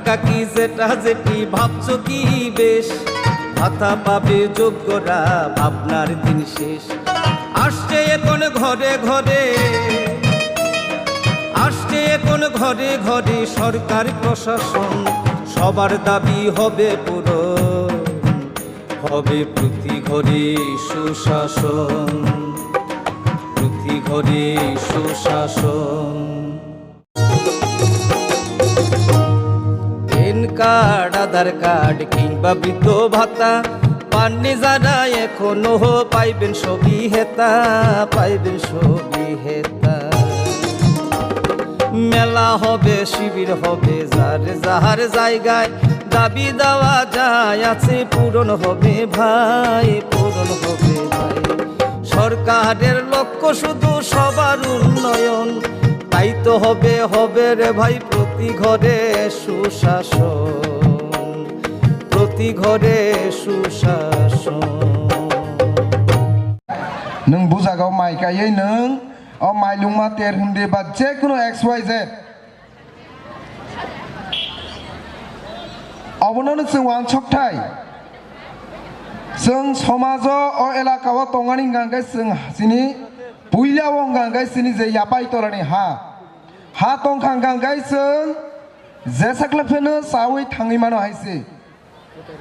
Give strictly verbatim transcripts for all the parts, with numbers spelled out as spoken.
কাকি জেঠা জেঠি ভাবছো কি বেশ, ভাতা পাবে যোগ্যরা, ভাবনার দিন শেষ। আসছে এখন ঘরে ঘরে, আসছে এখন ঘরে ঘরে সরকার প্রশাসন, সবার দাবি হবে পূরণ, হবে প্রতি ঘরে সুশাসন, প্রতি ঘরে সুশাসন। প্যান কার্ড, আধার কার্ড কিংবা বৃদ্ধ ভাতা পাননি যারা এখনো, পাইবেন সবই হেতা, পাইবেন সবই হেতা। মেলা হবে, শিবির হবে, যার যাহার জায়গায় দাবি দেওয়া যায় আছে, পূরণ হবে ভাই, পূরণ হবে ভাই। সরকারের লক্ষ্য শুধু সবার উন্নয়ন, তাই তো হবে, হবে রে ভাই প্রতি ঘরে সুশাসন, প্রতি ঘরে সুশাসন। Nwng bujagao mai kaiwi nwng o mailungma ter hwnde ba je kunu X Y Z. Obono no chwng wansok thai. Chwng somajo o elaka o tongani hwnkha khe chwng chini puila o hwnkha khe chini je yapai torani ha. Ha tongkha hwnkha khe chwng jesakle pheno chawi thangwi mano hai se.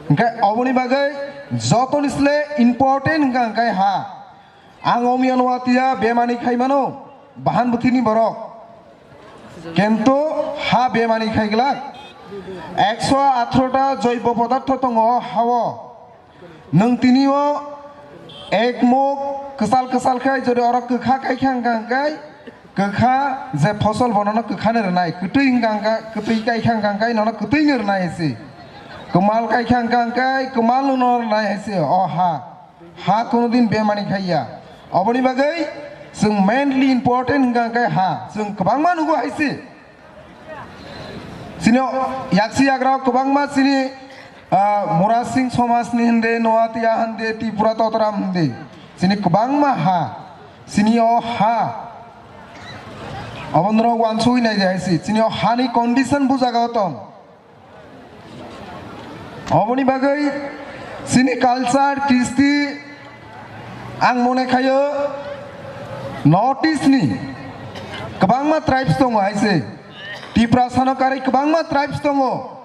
Hwnkhe oboni bagwi jotoni sle important hwnkha khe ha. Ang omiyano watya bemani khai mano, bahan bwthwini borok. Kintu ha bemani khai glak. Ekso atharota joibo podartho tongo o hao. Nwng tini o ek mok kwchal kwchal khai jodi oro kwkha kai kha hwnkha hwnkhe kwkha je phosol bono no kwkha ni rwnai, kwtwi hwnkha hwnkha, kwtwi kai kha hwnkha hwnkhe nono kwtwi ni rwnai hai se. Kwmal kai kha hwnkha hwnkhe kwmal no rwnai hai se o ha. Ha kunu din bemani khai ya. Oboni bagwi chwng mainly important hwnkha hwnkhe ha. Chwng kwbangma nugo hai se. Chini yaksi yagra kwbangma chini, ah, Murasing somaj ni hwnde, Noatia hwnde, Tripura Totoram hwnde. Chini kwbangma ha. Chini o ha. Obo norok wansugwi nai de hai se. Chini o hani condition bujaga o tong. Oboni bagwi chini culture, kristi, ang mone khayo North East ni kwbangma tribes tongo hai se. Tiprasano karwi kwbangma tribes tongo.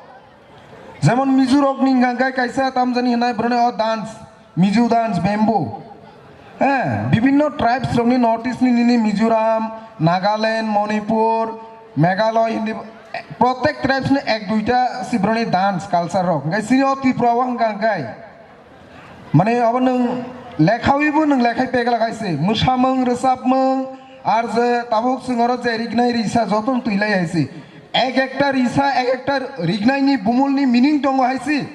Jemon Mizo rokni hwnkha khe kaisa tamjani hwnai boroni o dance. Mizo dance, bamboo. He, bibinno tribes rokni North East ni nini Mizoram, Nagaland, Manipur, Meghalaya hindi, protek tribes ni ek duita sibroni dance culture rok. Hingke sini o Tripura o hingka hingke. Mane abo nwng lekhawi bo nwng lekhai pegla kaise. Mwsamung, rwchapmung, ar je tabuk chwng oro je rignai risa joto twilai haise. Ek ekta risa, ek ekta rignai ni bumul ni meaning tongo haise.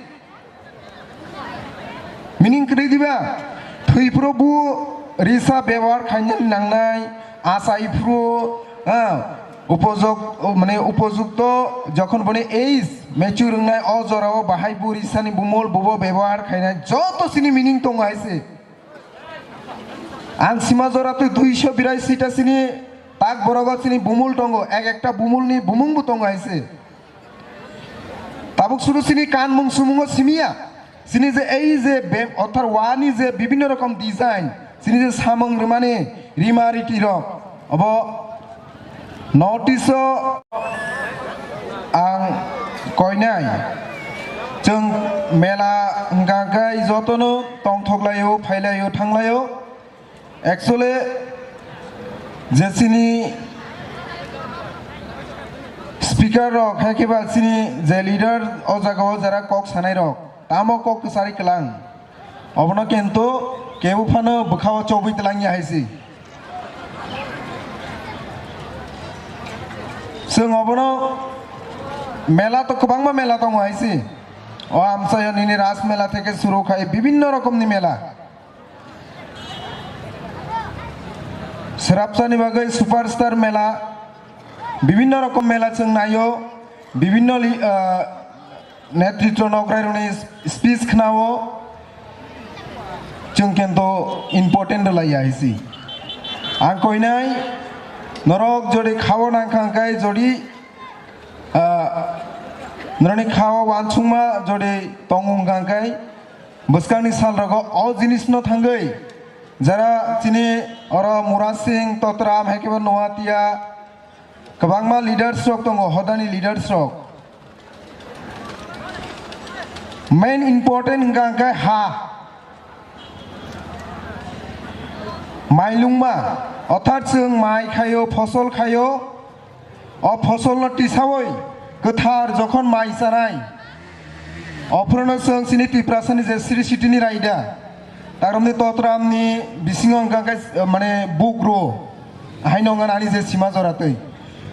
Meaning kwrwi diba? Thwi phuru bu risa bebohar khaina nangnai, achai phuru, ah, upojok-, mane upojukto jokhon boni age mature wngnai, o jorao bahai bu risani bumul bubo bebohar khainai, joto sini meaning tongo hai se. Ang sima jora twi duiso birai sita sini tak borogo sini bumul tongo, ek ekta bumulni bumung bo tongo hai se. Tabuk suru sini kanmung sumungo simiya. Sini je ei je be-, othar wani je bibinno rokom design, sini je samung rwmani rima riti rok, obo North East o ang koinai. Chwng mela hwnkha khe jotono tongthok laio, phai laio, thang laio. Actually, je chini speaker rok, hai khe ba chini je leader o jaga o jara kok sanai rok, tamo kok kwchari kwlang. Obono kintu kebo phano bwkha o chobwi twlang ya hai se. Chwng obono mela to kwbangma mela tongo hai se. O amchaio nini Ras mela theke suru khai bibinno rokomni mela. Srapsani bagwi superstar mela, bibinno rokom mela chwng naio, bibinno li-, ah, netritro nokrai rokni speech khnao, chwng kento important rwlaiya hai si. Ang koinai norok jodi khao nang kha hwnkhe jodi Ah, Norokni kha o uansukma jodi tongo hwnkha khe bwskangni salrogo o jinisno thangwi jara chini oro Murasing, Totram, hai khe bo Noatia, kwbangma leaders rok tongo, hodani leaders rok. Main important hwnkha khe ha, mailungma, orthat chwng mai khaio, phosol khaio, o phosolno tisawi kwthar jokhon mai chanai, ophorono chwng chini Tiprasani je Sri Sitini raida, taromni Totramni bisingo hwnkha khe, mane, bukro, haino wngkha ani je sima jora twi.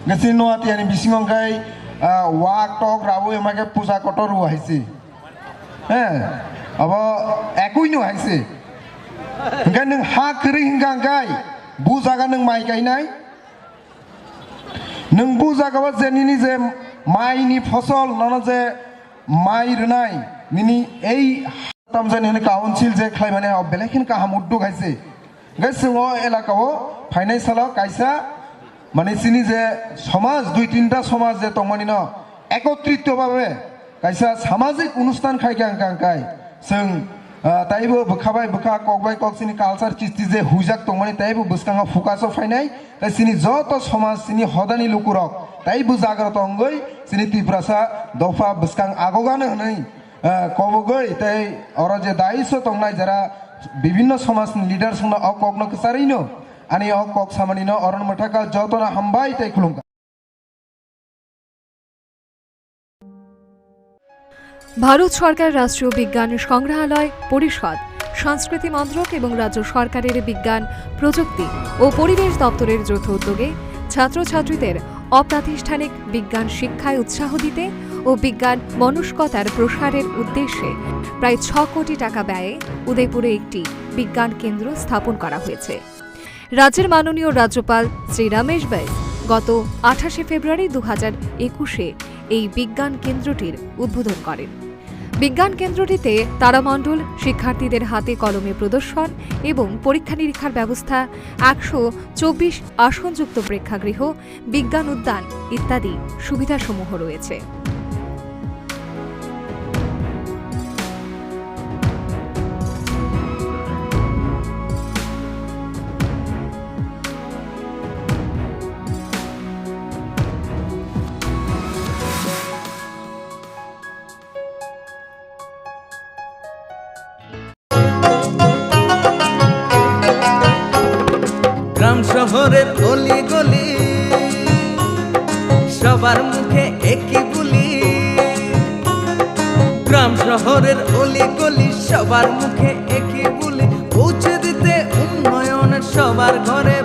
Hwnkhe chini Noatiani bisingo hwnkhe, ah, wak tok rawi hwnkhe puja kotor rwo hai se. He, abo ekui no hai se. Hwnkhe nwng ha kwrwi hwnkha hwnkhe bu jaga nwng mai kainai. Nwng bu jaga o je nini je maini phosol nono je mai rwnai nini ei tamjani hwnwi council je khlaimani o belai kheno kaham uddog hai se. Hwnkhe chwng o elaka o phainai salo kaisa, mane, chini je somaj, dui tinta somaj je tongmani no ekotrito bhabe kaisa samajik onusthan khai khe ang kang kai. Chwng, ah, taibo bwkha bai bwkha, kok bai kok chini culture chisti je huijak tongmani taibo bwskango focus o phainai. Tai chini joto somaj, chini hodani lukurok taibo jagrot wngwi chini Tiprasa dopha bwskang agogano hwnwi, ah, kobogwi tei oro je daiso tongnai jara bibhinno somajni leaders wngno o kokno kwcharwino ani o kok samanino oron mwthaka jotono hambai tei khulumkha. Bharat সরকার রাষ্ট্রীয় বিজ্ঞান সংগ্রহালয় পরিষদ, সংস্কৃতি মন্ত্রক এবং রাজ্য সরকারের বিজ্ঞান, প্রযুক্তি ও পরিবেশ দপ্তরের যৌথ উদ্যোগে ছাত্রছাত্রীদের অপ্রাতিষ্ঠানিক বিজ্ঞান শিক্ষায় উৎসাহ দিতে ও বিজ্ঞান মনস্কতার প্রসারের উদ্দেশ্যে প্রায় ছ কোটি টাকা ব্যয়ে উদয়পুরে একটি বিজ্ঞান কেন্দ্র স্থাপন করা হয়েছে। রাজ্যের মাননীয় রাজ্যপাল শ্রী রমেশ বাইস গত আঠাশে ফেব্রুয়ারি দু হাজার একুশে এই বিজ্ঞান কেন্দ্রটির উদ্বোধন করেন। বিজ্ঞান কেন্দ্রটিতে তারামণ্ডল শিক্ষার্থীদের হাতে কলমে প্রদর্শন এবং পরীক্ষা নিরীক্ষার ব্যবস্থা, একশো চব্বিশ আসনযুক্ত প্রেক্ষাগৃহ, বিজ্ঞান উদ্যান ইত্যাদি সুবিধাসমূহ রয়েছে। গ্রাম শহরের অলি গলি, সবার মুখে একই বুলি। গ্রাম শহরের অলি গলি, সবার মুখে একই বুলি। পৌঁছে দিতে উন্নয়ন সবার ঘরে